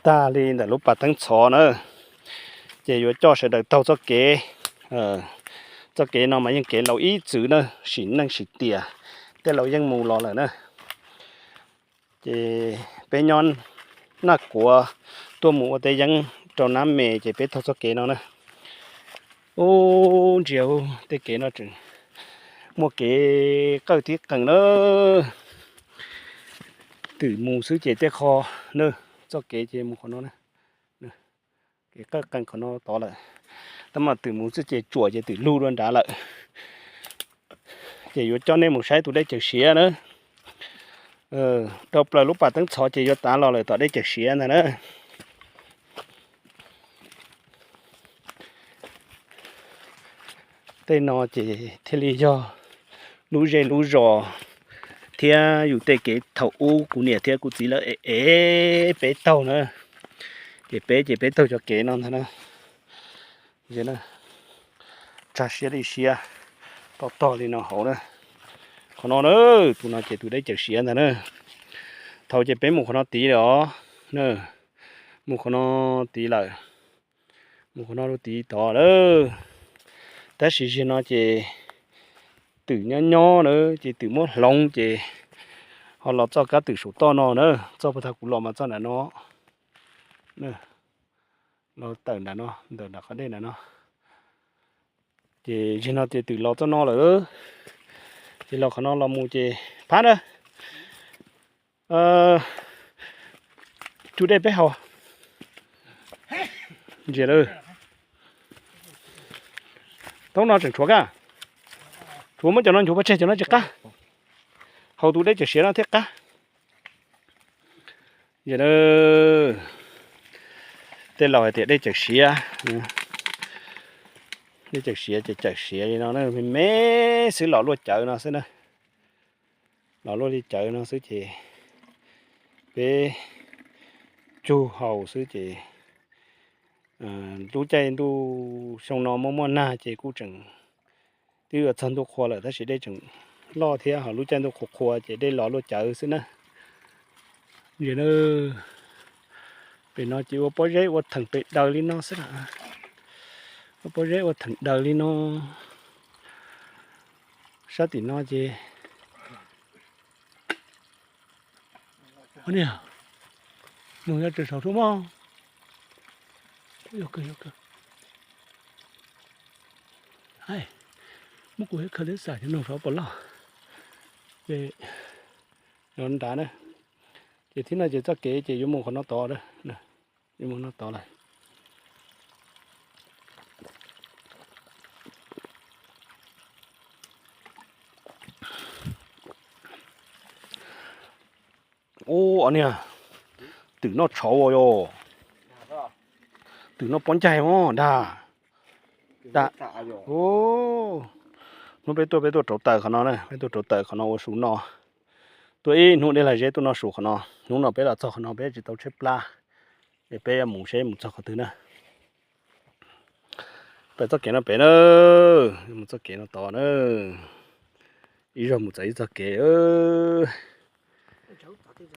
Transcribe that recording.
tag li ntawm lub pas teeb txhov na, ces yuav coj sawv daws taug txoj kev. Txoj kev no mas yeej kev laus ib txwm na, sim neej sim tiam tej laus yeej mus los lawm na. Ces peb nyob Naj Kuav tuaj mus ua teb yeeb rau Nab Mes ces peb taug txoj kev no na. Ub, ntsia tej kev no tseem muaj kev qawj thiab qees na. Twm mus xwb ces tej qho na, txoj kev ces mus qhov no, kev qawj qees qhov no tod lawm. Tab mas twm mus xwb ces tsuam ces twm lug dua nrad lawm. Ces yuav coj nej mus saib tus dej cawm siav na. Dhau plaws lub pas teeb txhov ces yuav tav los lawm tom dej cawm siav ntag na. Tej no ces thiaj li yog lub zej lub zos thiab yus tej kev thaum ub kuv niam thiab kuv txiv lawv ev peb taug na. Ces peb ces peb taug cov kev no ntag na. Tsag siab li siab, tog tog li no hauv na. Qhov no na, tus no ces tus dej cawm siav ntag na. Thaum ces peb mus qhov no tid lawm os, mus qhov no tid lawm, mus qhov no rau tid tod lawm. Tab sis zaum no ces twm nyob nyob na, ces twm muab hloov ces ho los txoj kab twm saum toj no na, txoj puag thaum kuv los mas txoj nram no, los tawm nram no, ntawm nram qhov dej nram no. Ces zaum no ces twm los txoj no lawm, ces los qhov no los mus ces phab na, cug dej peb haus. Ntsia lawm, thaum no tseem tshuav kab, tshuav muab cov no nchuav pov tseg, cov no tsis qab, haus tus dej cawm siav no thiaj qab. Tej laus hais tias dej cawm siav, dej cawm siav ces cawm siav li no, me me xwb, los luaj cawv no xwb na. Los luaj li cawv no xwb ces peb cug haus xwb ces lub caij ntuj xyoo no muaj muaj nag ces kuj tseem twb yuav txog ntuj qhua lawm tab sis dej tseem loj thiab, ho lub caij ntuj qhua qhua ces dej los luaj cawv xwb na. Pem no ces ua pob zeb ua theem pem daws li no xwb na, ua pob zeb ua theem daws li no. Sab tim no ces niag, nug yog tseem saum suab mog. Muab kuv ib khawv tib xam cov noog saud puas loj. Ces nrad na, ces thib no ces txoj kev ces yuav mus qhov no tod, yuav mus no tod lawm. Ub, niag twm noj tshauv yog, twm noj pob ncaig os dag. Hnub peb tuaj peb tuaj rauv taws qhov no na, peb tuaj rauv taws qhov no ua su no. Tuaj ib hnub dej lag zeb tuaj noj su qhov no, hnub no peb los txog qhov no peb tsis tau tshaib plab, es peb yuav mus seb mus txog qhov twg na. Peb txoj kev no pem na, mus txoj kev no tod na, ib zaug mus txog ib txoj kev.